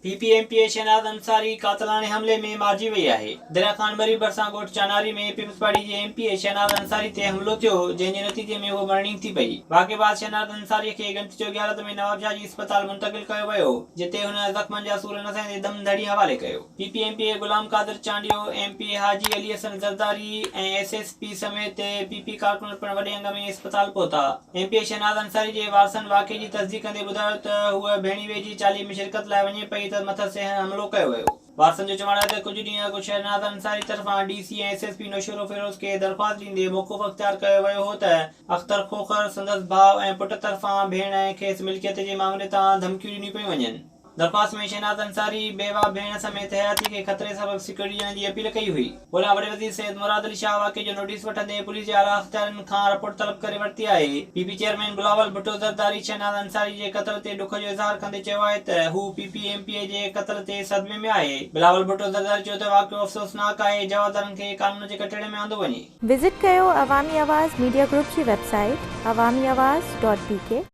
P P M P A Shahnaz Ansari قاتلاڻي حملي ۾ مارجي وئي آهي. دريا خان مري ڀرسان ڳوٺ چاناري ۾ پيپلز پارٽي جي ايم پي اي شهناز انصاري تي حملو ٿيو، جنهن جي نتيجي ۾ هوء مرڻينگ ٿي پئي. واقعي بعد شهناز انصاري کي ڳڻتي جوڳي حالت ۾ نوابشاهه جي اسپتال منتقل ڪيو ويو، جتي هن زخمن جا سور نه سهندي دم ڌڻي حوالي ڪيو. P P M P A Ghulam Qadir Chandio, M P A Haji Ali Hassan Zardari ۽ S S P سميت پي پي ڪارڪن پڻ وڏي انگ ۾ اسپتال پهتا. M P A Shahnaz Ansari جي وارثن واقعي جي تصديق ڪندي ٻڌايو ته هوء ڀيڻيوي جي چاليهي ۾ شرڪت لاء وڃي پئي ته مٿس حملو ڪيو ويو. وارثن جو چوڻ آهي ته ڪجهه ڏينهن اڳ شهناز انصاري طرفان D C ۽ S S P Naushahro Feroze کي درخواست ڏيندي موقف اختيار ڪيو ويو هو ته اختر کوکر سندس ڀاء ۽ پٽ طرفان ڀيڻ ۽ کيس ملڪيت جي مامري تان ڌمڪيون ڏنيون پيون وڃن. درخواست ۾ شهناز انصاري بيواهه ڀيڻ سميت حياتي کي خطري سبب سيڪيورٽي ڏيڻ جي اپيل ڪئي هئي. هوڏانهن وڏي وزير سيد مراد علي شاهه واقعي جو نوٽيس وٺندي پوليس جي اعليٰ اختيارين کان رپورٽ طلب ڪري ورتي آهي. P P chairman Bilawal Bhutto Zardari Shahnaz Ansari جي قتل تي ڏک جو اظهار ڪندي چيو آهي ته هو پي پي ايم پي اي جي قتل تي صدمي ۾ آهي. بلاول ڀٽو زرداري چيو ته واقعو افسوسناڪ آهي، جوابدارن کي قانون جي ڪٽهڙي ۾ آندو وڃي. وزٽ ڪيو عوامي آواز ميڊيا گروپ جي website Awami Awaz dot B K.